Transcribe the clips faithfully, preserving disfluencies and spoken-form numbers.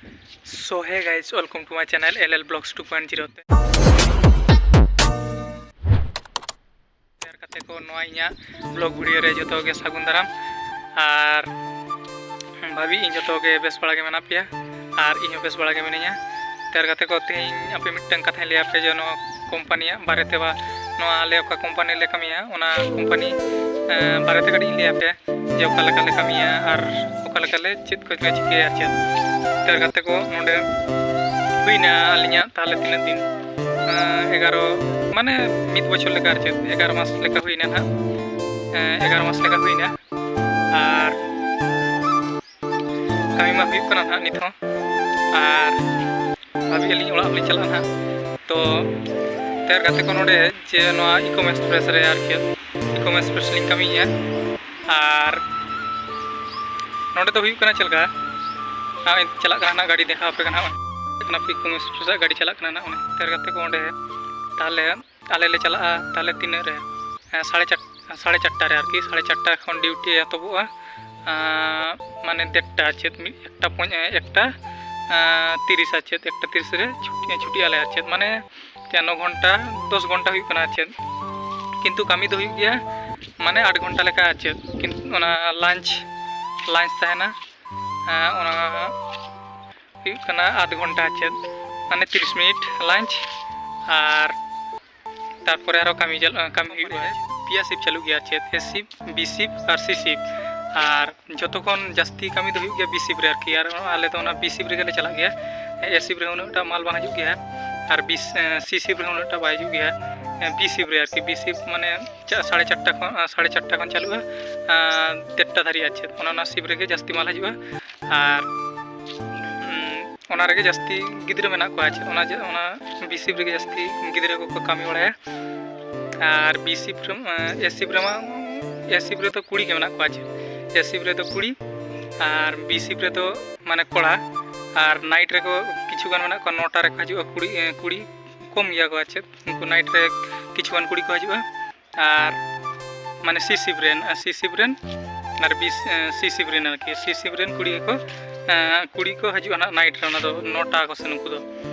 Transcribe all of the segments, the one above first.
So hey guys, welcome to my channel L L Vlogs two point zero ᱛᱮ᱾ ᱛᱮᱭᱟᱨ ᱠᱟᱛᱮ ᱠᱚ ᱱᱚᱣᱟ ᱤᱧᱟᱹᱜ vlog video ᱨᱮ ᱡᱚᱛᱚ ᱜᱮ ᱥᱟᱹᱜᱩᱱ ᱫᱟᱨᱟᱢ᱾ ᱟᱨ ᱵᱷᱟᱵᱤ ᱤᱧ ᱡᱚᱛᱚ ᱜᱮ ᱵᱮᱥ ᱵᱟᱲᱟ ᱜᱮ ᱢᱮᱱᱟᱜ ᱯᱮᱭᱟ ᱟᱨ ᱤᱧ ᱦᱚᱸ ᱵᱮᱥ ᱵᱟᱲᱟ ᱜᱮ ᱢᱤᱱᱟᱹᱧᱟ᱾ ᱛᱮᱭᱟᱨ ᱠᱟᱛᱮ ᱠᱚ ᱛᱮᱦᱮᱧ ᱟᱯᱮ ᱢᱤᱫᱴᱟᱝ ᱠᱟᱛᱷᱟᱧ ᱞᱟᱹᱭ ᱟᱯᱮ ᱡᱮ ᱱᱚᱣᱟ ᱠᱳᱢᱯᱟᱱᱤᱭᱟᱜ ᱵᱟᱨᱮᱛᱮ ᱵᱟ ᱱᱚᱣᱟ ᱟᱞᱮ ᱚᱠᱟ ᱠᱳᱢᱯᱟᱱᱤ ᱞᱮ ᱠᱟᱹᱢᱤᱭᱟ ᱚᱱᱟ ᱠᱳᱢᱯᱟᱱᱤ ᱵᱟᱨᱮᱛᱮ ᱠᱟᱹᱴᱤᱡ ᱤᱧ ᱞᱟᱹᱭ ᱟᱯᱮᱭᱟ ᱡᱮ ᱚᱠᱟ ᱞᱮᱠᱟ ᱞᱮ ᱠᱟᱹᱢᱤᱭᱟ ᱟᱨ ᱚᱠᱟ ᱞᱮᱠᱟ ᱞᱮ ᱪᱮᱫ ᱠᱚ ᱞᱮ ᱪᱤᱠᱟᱹᱭᱟ ᱟᱨ ᱪᱮᱫ᱾ ᱛᱮᱭᱟᱨ ᱠᱟᱛᱮ ᱠᱚ ᱱᱚᱰᱮ ᱦᱩᱭᱱᱟ ᱟᱹᱞᱤᱧᱟᱜ ᱛᱟᱦᱚᱞᱮ ᱛᱤᱱᱟᱹᱜ ᱫᱤᱱ? ᱮᱜᱟᱨᱚ, ᱢᱟᱱᱮ ᱢᱤᱫ ᱵᱚᱪᱷᱚᱨ ᱞᱮᱠᱟ ᱟᱨ ᱪᱮᱫ, ᱮᱜᱟᱨᱚ ᱢᱟᱥ ᱞᱮᱠᱟ ᱦᱩᱭᱱᱟ ᱱᱟᱦᱟᱜ᱾ ᱮᱜᱟᱨᱚ ᱢᱟᱥ ᱞᱮᱠᱟ ᱦᱩᱭᱱᱟ᱾ ᱟᱨ ᱠᱟᱹᱢᱤ ᱢᱟ ᱦᱩᱭᱩᱜ ᱠᱟᱱᱟ ᱱᱟᱦᱟᱜ ᱱᱤᱛ ᱦᱚᱸ᱾ ᱟᱨ ᱵᱷᱟᱵᱤ ᱟᱹᱞᱤᱧ ᱚᱲᱟᱜ ᱞᱤᱧ ᱪᱟᱞᱟᱜᱼᱟ ᱱᱟᱦᱟᱜ᱾ ᱛᱚ ᱛᱮᱭᱟᱨ ᱠᱟᱛᱮ ᱠᱚ ᱱᱚᱰᱮ ᱡᱮ ᱱᱚᱣᱟ ᱤᱠᱚᱢ ᱮᱠᱥᱯᱨᱮᱥ ᱨᱮ ᱟᱨ ᱪᱮᱫ, ᱤᱠᱚᱢ ᱮᱠᱥᱯᱨᱮᱥ ᱞᱤᱧ ᱠᱟᱹᱢᱤᱭᱮᱫᱼᱟ᱾ ᱟᱨ ᱱᱚᱰᱮ ᱫᱚ ᱦᱩᱭᱩᱜ ᱠᱟᱱᱟ ᱪᱮᱫ ᱞᱮᱠᱟ, ᱱᱚᱜᱼᱚᱭ ᱪᱟᱞᱟᱜ ᱠᱟᱱᱟ ᱱᱟᱦᱟᱜ ᱜᱟᱹᱰᱤ, ᱫᱮᱠᱷᱟᱣ ᱟᱯᱮ ᱠᱟᱱᱟ ᱱᱟᱦᱟᱜ᱾ ᱚᱱᱟ ᱤᱠᱚᱢ ᱮᱠᱥᱯᱨᱮᱥ ᱟᱜ ᱜᱟᱹᱰᱤ ᱪᱟᱞᱟᱜ ᱠᱟᱱᱟ ᱱᱟᱦᱟᱜ᱾ ᱚᱱᱮ ᱛᱮᱭᱟᱨ ᱠᱟᱛᱮ ᱠᱚ ᱚᱸᱰᱮ ᱛᱟᱦᱚᱞᱮ ᱟᱞᱮ ᱞᱮ ᱪᱟᱞᱟᱜᱼᱟ ᱛᱟᱦᱚᱞᱮ ᱛᱤᱱᱟᱹᱜ ᱨᱮ? ᱦᱮᱸ, ᱥᱟᱲᱮ ᱪᱟᱨ ᱥᱟᱲᱮ ᱪᱟᱨᱴᱟ ᱨᱮ ᱟᱨᱠᱤ, ᱥᱟᱲᱮ ᱪᱟᱨᱴᱟ ᱠᱷᱚᱱ ᱰᱤᱭᱩᱴᱤ ᱮᱛᱚᱦᱚᱵᱚᱜᱼᱟ᱾ ᱟᱸ, ᱢᱟᱱᱮ ᱰᱮᱴᱴᱟ ᱪᱮᱫ ᱢᱤᱫ, ᱮᱠᱴᱟ ᱯᱚᱸᱭ-, ᱮᱠᱴᱟ, ᱟᱸ, ᱛᱤᱨᱤᱥ ᱟᱨ ᱪᱮᱫ, ᱮᱠᱴᱟ ᱛᱤᱨᱤᱥ ᱨᱮ ᱪᱷᱩᱴᱤ, ᱪᱷᱩᱴᱤᱜ ᱟᱞᱮ ᱟᱨ ᱪᱮᱫ, ᱢᱟᱱᱮ ᱪᱮᱫ ᱱᱚ ᱜᱷᱚᱱᱴᱟ, ᱫᱚᱥ ᱜᱷᱚᱱᱴᱟ ᱦᱩᱭᱩᱜ ᱠᱟᱱᱟ ᱟᱨ ᱪᱮᱫ, ᱠᱤᱱᱛᱩ ᱠᱟᱹᱢᱤ ᱫᱚ ᱦᱩᱭᱩᱜ ᱜᱮᱭᱟ ᱢᱟᱱᱮ ᱟᱴ ᱜᱷᱚᱱᱴᱟ ᱞᱮᱠᱟ ᱟᱨ ᱪᱮᱫ, ᱠᱤᱱᱛᱩ ᱚᱱᱟ ᱞᱟᱧᱪ, ᱞᱟᱧᱪ ᱛᱟᱦᱮᱱᱟ, ᱟᱸ, ᱚᱱᱟ ᱦᱩᱭᱩᱜ ᱠᱟᱱᱟ ᱟᱫᱷ ᱜᱷᱚᱱᱴᱟ ᱪᱮᱫ, ᱢᱟᱱᱮ ᱛᱤᱨᱤᱥ ᱢᱤᱱᱤᱴ ᱞᱟᱧᱪ᱾ ᱟᱨ ᱛᱟᱨᱯᱚᱨᱮ ᱟᱨᱦᱚᱸ ᱠᱟᱹᱢᱤ ᱪᱟᱞ-, ᱠᱟᱹᱢᱤ ᱦᱩᱭᱩᱜᱼᱟ᱾ ᱯᱮᱭᱟ ᱥᱤᱯ ᱪᱟᱹᱞᱩᱜ ᱜᱮᱭᱟ ᱪᱮᱫ, ᱮ ᱥᱤᱯ, ᱵᱤ ᱥᱤᱯ ᱟᱨ ᱥᱤ ᱥᱤᱯ᱾ ᱟᱨ ᱡᱚᱛᱚ ᱠᱷᱚᱱ ᱡᱟᱹᱥᱛᱤ ᱠᱟᱹᱢᱤ ᱫᱚ ᱦᱩᱭᱩᱜ ᱜᱮᱭᱟ ᱵᱤ ᱥᱤᱯ ᱨᱮ ᱟᱨᱠᱤ᱾ ᱟᱨ ᱟᱞᱮ ᱫᱚ ᱚᱱᱟ ᱵᱤ ᱥᱤᱯ ᱨᱮᱜᱮ ᱞᱮ ᱪᱟᱞᱟᱜ ᱜᱮᱭᱟ᱾ ᱮ ᱥᱤᱯ ᱨᱮ ᱩᱱᱟᱹᱜ ᱴᱟ ᱢᱟᱞ ᱵᱟᱝ ᱦᱤᱡᱩᱜ ᱜᱮᱭᱟ, ᱟᱨ ᱵᱤ, ᱮ, ᱥᱤ ᱥᱤᱯ ᱨᱮ ᱩᱱᱟᱹᱜ ᱴᱟ ᱵᱟᱭ ᱦᱤᱡᱩᱜ ᱜᱮᱭᱟ᱾ ᱮ, ᱵᱤ ᱥᱤᱯ ᱨᱮ ᱟᱨᱠᱤ, ᱵᱤ ᱥᱤᱯ ᱢᱟᱱᱮ ᱪᱟ-, ᱥᱟᱲᱮ ᱪᱟᱨᱴᱟ ᱠᱷᱚᱱ, ᱥᱟᱲᱮ ᱪᱟᱨᱴᱟ ᱠᱷᱚᱱ ᱪᱟᱹᱞᱩᱜᱼᱟ, ᱟᱨ ᱰᱮᱴᱴᱟ ᱫᱷᱟᱹᱨᱤᱡ ᱟᱨ ᱪᱮᱫ, ᱚᱱᱟ, ᱚᱱᱟ ᱥᱤᱯ ᱨᱮᱜᱮ ᱡᱟᱹᱥᱛᱤ ᱢᱟᱞ ᱦᱤᱡᱩᱜᱼᱟ᱾ ᱟᱨ, ᱩᱸ, ᱚᱱᱟ ᱨᱮᱜᱮ ᱡᱟᱹᱥᱛᱤ ᱜᱤᱫᱽᱨᱟᱹ ᱢᱮᱱᱟᱜ ᱠᱚᱣᱟ ᱪᱮᱫ, ᱚᱱᱟ ᱡᱮ, ᱚᱱᱟ ᱵᱤ ᱥᱤᱯ ᱨᱮᱜᱮ ᱡᱟᱹᱥᱛᱤ ᱜᱤᱫᱽᱨᱟᱹ ᱠᱚᱠᱚ ᱠᱟᱹᱢᱤ ᱵᱟᱲᱟᱭᱟ᱾ ᱟᱨ ᱵᱤ ᱥᱤᱯ ᱨᱮ, ᱮ ᱥᱤᱯ ᱨᱮᱢᱟ, ᱮ ᱥᱤᱯ ᱨᱮᱫᱚ ᱠᱩᱲᱤ ᱜᱮ ᱢᱮᱱᱟᱜ ᱠᱚᱣᱟ ᱪᱮᱫ, ᱮ ᱥᱤᱯ ᱨᱮᱫᱚ ᱠᱩᱲᱤ ᱟᱨ ᱵᱤ ᱥᱤᱯ ᱨᱮᱫᱚ ᱢᱟᱱᱮ ᱠᱚᱲᱟ᱾ ᱟᱨ ᱱᱟᱭᱤᱴ ᱨᱮᱠᱚ ᱠᱤᱪᱷᱩ ᱜᱟᱱ ᱢᱮᱱᱟᱜ ᱠᱚᱣᱟ, ᱱᱚᱴᱟ ᱨᱮᱠᱚ ᱦᱤᱡᱩᱜᱼᱟ ᱠᱩᱲᱤ, ᱮ, ᱠᱩᱲᱤ ᱠᱚᱢ ᱜᱮᱭᱟ ᱠᱚ ᱟᱨ ᱪᱮᱫ, ᱩᱱᱠᱩ ᱱᱟᱭᱤᱴ ᱨᱮ ᱠᱤᱪᱷᱩ ᱜᱟᱱ ᱠᱩᱲᱤ ᱠᱚ ᱦᱤᱡᱩᱜᱼᱟ᱾ ᱟᱨ ᱢᱟᱱᱮ ᱥᱤ ᱥᱤᱯ ᱨᱮᱱ, ᱟᱨ ᱥᱤ ᱥᱤᱯ ᱨᱮᱱ, ᱟᱨ ᱵᱤ, ᱮ, ᱥᱤ ᱥᱤᱯ ᱨᱮᱱ ᱟᱨᱠᱤ, ᱥᱤ ᱥᱤᱯ ᱨᱮᱱ ᱠᱩᱲᱤ ᱜᱮᱠᱚ ᱮᱸ, ᱠᱩᱲᱤ ᱠᱚ ᱦᱤᱡᱩᱜᱼᱟ ᱱᱟᱜ ᱱᱟᱭᱤᱴ ᱨᱮ, ᱚᱱᱟ ᱫᱚ ᱱᱚᱴᱟ ᱠᱚ ᱥᱮᱱ ᱩᱱᱠᱩ ᱫᱚ᱾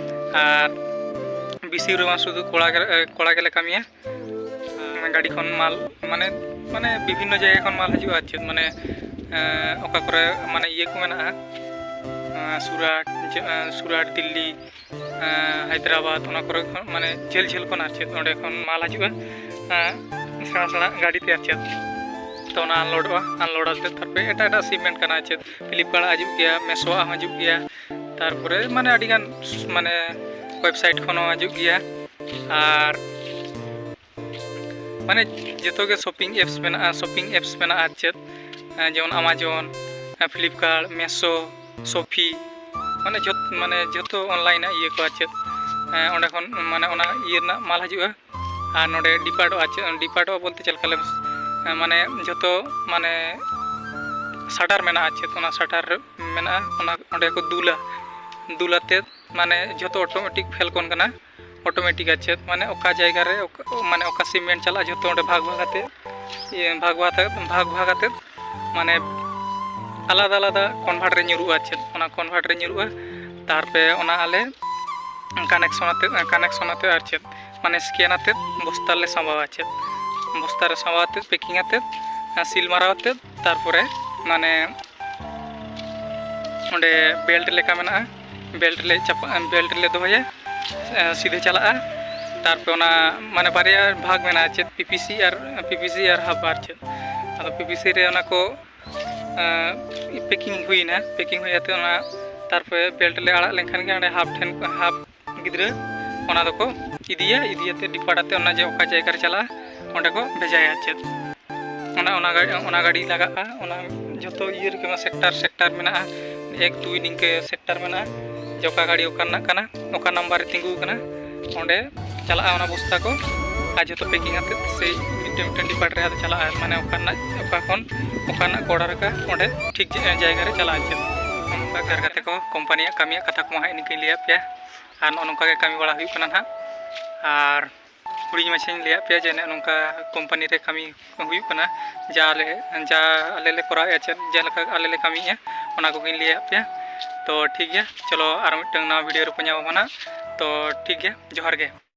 ᱟᱨ ᱵᱤᱥᱤ ᱨᱮᱢᱟ ᱥᱩᱫᱷᱩ ᱠᱚᱲᱟ ᱜᱮ, ᱮ, ᱠᱚᱲᱟ ᱜᱮᱞᱮ ᱠᱟᱹᱢᱤᱭᱟ᱾ ᱮᱸ, ᱜᱟᱹᱰᱤ ᱠᱷᱚᱱ ᱢᱟᱞ ᱢᱟᱱᱮ, ᱢᱟᱱᱮ ᱵᱤᱵᱷᱤᱱᱱᱚ ᱡᱟᱭᱜᱟ ᱠᱷᱚᱱ ᱢᱟᱞ ᱦᱤᱡᱩᱜᱼᱟ ᱟᱨ ᱪᱮᱫ, ᱢᱟᱱᱮ, ᱮᱸ, ᱚᱠᱟ ᱠᱚᱨᱮ ᱢᱟᱱᱮ ᱤᱭᱟᱹ ᱠᱚ ᱢᱮᱱᱟᱜᱼᱟ, ᱮᱸ, ᱥᱩᱨᱟᱴ, ᱡᱮ, ᱮᱸ, ᱥᱩᱨᱟᱴ, ᱫᱤᱞᱞᱤ, ᱮᱸ, ᱦᱟᱭᱫᱨᱟᱵᱟᱫᱽ, ᱚᱱᱟ ᱠᱚᱨᱮ ᱠᱷᱚᱱ ᱢᱟᱱᱮ ᱡᱷᱟᱹᱞ ᱡᱷᱟᱹᱞ ᱠᱷᱚᱱ ᱟᱨ ᱪᱮᱫ ᱚᱸᱰᱮ ᱠᱷᱚᱱ ᱢᱟᱞ ᱦᱤᱡᱩᱜᱼᱟ, ᱮᱸ, ᱥᱮᱬᱟ ᱥᱮᱬᱟ ᱜᱟᱹᱰᱤ ᱛᱮ ᱟᱨ ᱪᱮᱫ᱾ ᱛᱚ ᱚᱱᱟ ᱟᱱᱞᱳᱰᱚᱜᱼᱟ, ᱟᱱᱞᱳᱰ ᱟᱛᱮ ᱛᱟᱨᱯᱚᱨᱮ ᱮᱴᱟᱜ ᱮᱴᱟᱜ ᱥᱤᱯᱢᱮᱱᱴ ᱠᱟᱱᱟ ᱟᱨ ᱪᱮᱫ, ᱯᱷᱤᱞᱤᱯᱠᱟᱨᱴ ᱦᱤᱡᱩᱜ ᱜᱮᱭᱟ, ᱢᱮᱥᱳᱣᱟᱜ ᱦᱚᱸ ᱦᱤᱡᱩᱜ ᱜᱮᱭᱟ, ᱛᱟᱨᱯᱚᱨᱮ ᱢᱟᱱᱮ ᱟᱹᱰᱤᱜᱟᱱ ᱢᱟᱱᱮ ᱳᱭᱮᱵᱽᱥᱟᱭᱤᱴ ᱠᱷᱚᱱ ᱦᱚᱸ ᱦᱤᱡᱩᱜ ᱜᱮᱭᱟ᱾ ᱟᱨ ᱢᱟᱱᱮ ᱡᱚᱛᱚ ᱜᱮ ᱥᱚᱯᱤᱝ ᱮᱯᱥ ᱢᱮᱱᱟᱜᱼᱟ, ᱥᱚᱯᱤᱝ ᱮᱯᱥ ᱢᱮᱱᱟᱜᱼᱟ ᱟᱨ ᱪᱮᱫ, ᱮᱸ, ᱡᱮᱢᱚᱱ ᱟᱢᱟᱡᱚᱱ, ᱮᱸ, ᱯᱷᱤᱞᱤᱯᱠᱟᱨᱴ, ᱢᱮᱥᱳ, ᱥᱚᱯᱤ, ᱢᱟᱱᱮ ᱡᱚᱛ-, ᱢᱟᱱᱮ ᱡᱚᱛᱚ ᱚᱱᱞᱟᱭᱤᱱ ᱤᱭᱟᱹ ᱠᱚ ᱟᱨ ᱪᱮᱫ, ᱮᱸ, ᱚᱸᱰᱮ ᱠᱷᱚᱱ ᱢᱟᱱᱮ ᱚᱱᱟ ᱤᱭᱟᱹ ᱨᱮᱱᱟᱜ ᱢᱟᱞ ᱦᱤᱡᱩᱜᱼᱟ᱾ ᱟᱨ ᱱᱚᱰᱮ ᱰᱤᱯᱟᱨᱴᱚᱜᱼᱟ ᱪᱮᱫ, ᱰᱤᱯᱟᱨᱴᱚᱜᱼᱟ ᱵᱚᱞᱛᱮ ᱪᱮᱫ ᱞᱮᱠᱟ ᱞᱟᱹᱭ ᱢᱮᱥᱮ, ᱮᱸ, ᱢᱟᱱᱮ ᱡᱚᱛᱚ ᱢᱟᱱᱮ ᱥᱟᱴᱟᱨ ᱢᱮᱱᱟᱜᱼᱟ ᱪᱮᱫ, ᱚᱱᱟ ᱥᱟᱴᱟᱨ ᱢᱮᱱᱟᱜᱼᱟ, ᱚᱱᱟ ᱚᱸᱰᱮ ᱠᱚ ᱫᱩᱞᱟ, ᱫᱩᱞ ᱟᱛᱮᱫ ᱢᱟᱱᱮ ᱡᱚᱛᱚ ᱚᱴᱳᱢᱮᱴᱤᱠ ᱯᱷᱮᱞ ᱠᱚᱱ ᱠᱟᱱᱟ, ᱚᱴᱳᱢᱮᱴᱤᱠ ᱟᱨ ᱪᱮᱫ, ᱢᱟᱱᱮ ᱚᱠᱟ ᱡᱟᱭᱜᱟ ᱨᱮ ᱚᱠᱟ, ᱢᱟᱱᱮ ᱚᱠᱟ ᱥᱤᱢᱮᱱᱴ ᱪᱟᱞᱟᱜᱼᱟ ᱡᱷᱚᱛᱚ ᱚᱸᱰᱮ ᱵᱷᱟᱜᱽ ᱵᱷᱟᱜᱽ ᱟᱛᱮᱫ, ᱤᱭᱟᱹ, ᱵᱷᱟᱜᱽ ᱵᱷᱟᱜᱽ ᱟᱛᱮᱫ, ᱵᱷᱟᱜᱽ ᱵᱷᱟᱜᱽ ᱟᱛᱮᱫ ᱢᱟᱱᱮ ᱟᱞᱟᱫᱟ ᱟᱞᱟᱫᱟ ᱠᱚᱱᱵᱷᱟᱨᱴ ᱨᱮ ᱧᱩᱨᱩᱜᱼᱟ ᱟᱨ ᱪᱮᱫ, ᱚᱱᱟ ᱠᱚᱱᱵᱷᱟᱨᱴ ᱨᱮ ᱧᱩᱨᱩᱜᱼᱟ᱾ ᱛᱟᱨᱯᱚᱨᱮ ᱚᱱᱟ ᱟᱞᱮ ᱠᱟᱱᱮᱠᱥᱚᱱ ᱟᱛᱮᱫ, ᱠᱟᱱᱮᱠᱥᱚᱱ ᱟᱛᱮᱫ ᱟᱨ ᱪᱮᱫ, ᱢᱟᱱᱮ ᱥᱠᱮᱱ ᱟᱛᱮᱫ ᱵᱚᱥᱛᱟ ᱨᱮᱞᱮ ᱥᱟᱸᱵᱟᱣᱟ ᱪᱮᱫ, ᱵᱚᱥᱛᱟ ᱨᱮ ᱥᱟᱸᱵᱟᱣ ᱟᱛᱮᱫ ᱯᱮᱠᱤᱝ ᱟᱛᱮᱫ ᱥᱤᱞ ᱢᱟᱨᱟᱣ ᱟᱛᱮᱫ ᱛᱟᱨᱯᱚᱨᱮ ᱢᱟᱱᱮ ᱚᱸᱰᱮ ᱵᱮᱞᱴ ᱞᱮᱠᱟ ᱢᱮᱱᱟᱜᱼᱟ, ᱵᱮᱞᱴ ᱞᱮ ᱪᱟᱯᱟ-, ᱵᱮᱞᱴ ᱞᱮ ᱫᱚᱦᱚᱭᱟ, ᱮ, ᱥᱤᱫᱷᱟᱹ ᱪᱟᱞᱟᱜᱼᱟ᱾ ᱛᱟᱨᱯᱚᱨᱮ ᱚᱱᱟ ᱢᱟᱱᱮ ᱵᱟᱨᱭᱟ ᱵᱷᱟᱜᱽ ᱢᱮᱱᱟᱜᱼᱟ ᱪᱮᱫ, ᱯᱤᱯᱤᱥᱤ ᱟᱨ, ᱯᱤᱯᱤᱥᱤ ᱟᱨ ᱦᱟᱯ ᱟᱨ ᱪᱮᱫ᱾ ᱟᱫᱚ ᱯᱤᱯᱤᱥᱤ ᱨᱮ ᱚᱱᱟ ᱠᱚ, ᱮ, ᱯᱮᱠᱤᱝ ᱦᱩᱭᱱᱟ, ᱯᱮᱠᱤᱝ ᱦᱩᱭ ᱠᱟᱛᱮ ᱚᱱᱟ ᱛᱟᱨᱯᱚᱨᱮ ᱵᱮᱞᱴ ᱞᱮ ᱟᱲᱟᱜ ᱞᱮᱱᱠᱷᱟᱱ ᱜᱮ ᱚᱸᱰᱮ ᱦᱟᱯ ᱴᱷᱮᱱ, ᱦᱟᱯ ᱜᱤᱫᱽᱨᱟᱹ ᱚᱱᱟ ᱫᱚᱠᱚ ᱤᱫᱤᱭᱟ, ᱤᱫᱤᱭᱟᱛᱮ ᱰᱤᱯᱟᱨᱴ ᱟᱛᱮ ᱚᱱᱟ ᱡᱮ ᱚᱠᱟ ᱡᱟᱭᱜᱟ ᱨᱮ ᱪᱟᱞᱟᱜᱼᱟ ᱚᱸᱰᱮ ᱠᱚ ᱵᱷᱮᱡᱟᱭᱟ ᱪᱮᱫ᱾ ᱚᱱᱟ, ᱚᱱᱟ ᱜᱟᱹᱰᱤ, ᱚᱱᱟ ᱜᱟᱹᱰᱤ ᱞᱟᱜᱟᱜᱼᱟ, ᱚᱱᱟ ᱡᱚᱛᱚ ᱤᱭᱟᱹ ᱨᱮᱜᱮ ᱥᱮᱠᱴᱟᱨ, ᱥᱮᱠᱴᱟᱨ ᱢᱮᱱᱟᱜᱼᱟ, ᱮᱠ ᱫᱩᱭ ᱱᱤᱝᱠᱟᱹ ᱥᱮᱠᱴᱟᱨ ᱢᱮᱱᱟᱜᱼᱟ, ᱡᱮ ᱚᱠᱟ ᱜᱟᱹᱰᱤ ᱚᱠᱟ ᱨᱮᱱᱟᱜ ᱠᱟᱱᱟ, ᱚᱠᱟ ᱱᱟᱢᱵᱟᱨ ᱨᱮ ᱛᱤᱸᱜᱩ ᱟᱠᱟᱱᱟ, ᱚᱸᱰᱮ ᱪᱟᱞᱟᱜᱼᱟ ᱚᱱᱟ ᱵᱚᱥᱛᱟ ᱠᱚ᱾ ᱟᱨ ᱡᱚᱛᱚ ᱯᱮᱠᱤᱝ ᱟᱛᱮᱫ ᱥᱮ ᱢᱤᱫᱴᱮᱱ ᱢᱤᱫᱴᱮᱱ ᱰᱤᱯᱟᱨᱴ ᱨᱮ ᱟᱫᱚ ᱪᱟᱞᱟᱜᱼᱟ, ᱢᱟᱱᱮ ᱚᱠᱟ ᱨᱮᱱᱟᱜ, ᱚᱠᱟ ᱠᱷᱚᱱ ᱚᱠᱟ ᱨᱮᱱᱟᱜ ᱠᱚ ᱚᱰᱟᱨ ᱟᱠᱟᱫ ᱚᱸᱰᱮ ᱴᱷᱤᱠ ᱡᱟᱭᱜᱟ ᱨᱮ ᱪᱟᱞᱟᱜᱼᱟ ᱪᱮᱫ᱾ ᱚᱱᱠᱟ ᱜᱟᱨ ᱜᱟᱛᱮ ᱠᱚ, ᱠᱳᱢᱯᱟᱱᱤᱭᱟᱜ ᱠᱟᱹᱢᱤᱭᱟᱜ ᱠᱟᱛᱷᱟ ᱠᱚᱢᱟ ᱦᱟᱸᱜ ᱱᱤᱝᱠᱟᱹᱧ ᱞᱟᱹᱭᱟᱫ ᱯᱮᱭᱟ᱾ ᱟᱨ ᱱᱚᱜᱼᱚ ᱱᱚᱝᱠᱟ ᱜᱮ ᱠᱟᱹᱢᱤ ᱵᱟᱲᱟ ᱦᱩᱭᱩᱜ ᱠᱟᱱᱟ ᱱᱟᱦᱟᱜ᱾ ᱟᱨ ᱦᱩᱰᱤᱧ ᱢᱟᱪᱷᱟᱧ ᱞᱟᱹᱭᱟᱫ ᱯᱮᱭᱟ ᱡᱮ ᱱᱚᱜᱼᱚ ᱱᱚᱝᱠᱟ ᱠᱳᱢᱯᱟᱱᱤ ᱨᱮ ᱠᱟᱹᱢᱤ ᱦᱩᱭᱩᱜ ᱠᱟᱱᱟ, ᱡᱟ ᱟᱞᱮ, ᱡᱟ ᱟᱞᱮ ᱞᱮ ᱠᱚᱨᱟᱣᱮᱫᱼᱟ, ᱪᱮᱫ ᱡᱮᱞᱮᱠᱟ ᱟᱞᱮ ᱞᱮ ᱠᱟᱹᱢᱤᱭᱮᱫᱼᱟ, ᱚᱱᱟ ᱠᱚᱜᱮᱧ ᱞᱟᱹᱭᱟᱫ ᱯᱮᱭᱟ᱾ ᱛᱚ ᱴᱷᱤᱠ ᱜᱮᱭᱟ, ᱪᱚᱞᱚ ᱟᱨ ᱢᱤᱫᱴᱟᱝ ᱱᱟᱣᱟ ᱵᱷᱤᱰᱤᱭᱳ ᱨᱮᱵᱚᱱ ᱧᱟᱯᱟᱢᱟ ᱱᱟᱜ᱾ ᱛᱚ ᱴᱷᱤᱠ ᱜᱮᱭᱟ, ᱡᱚᱦᱟᱨ ᱜᱮ᱾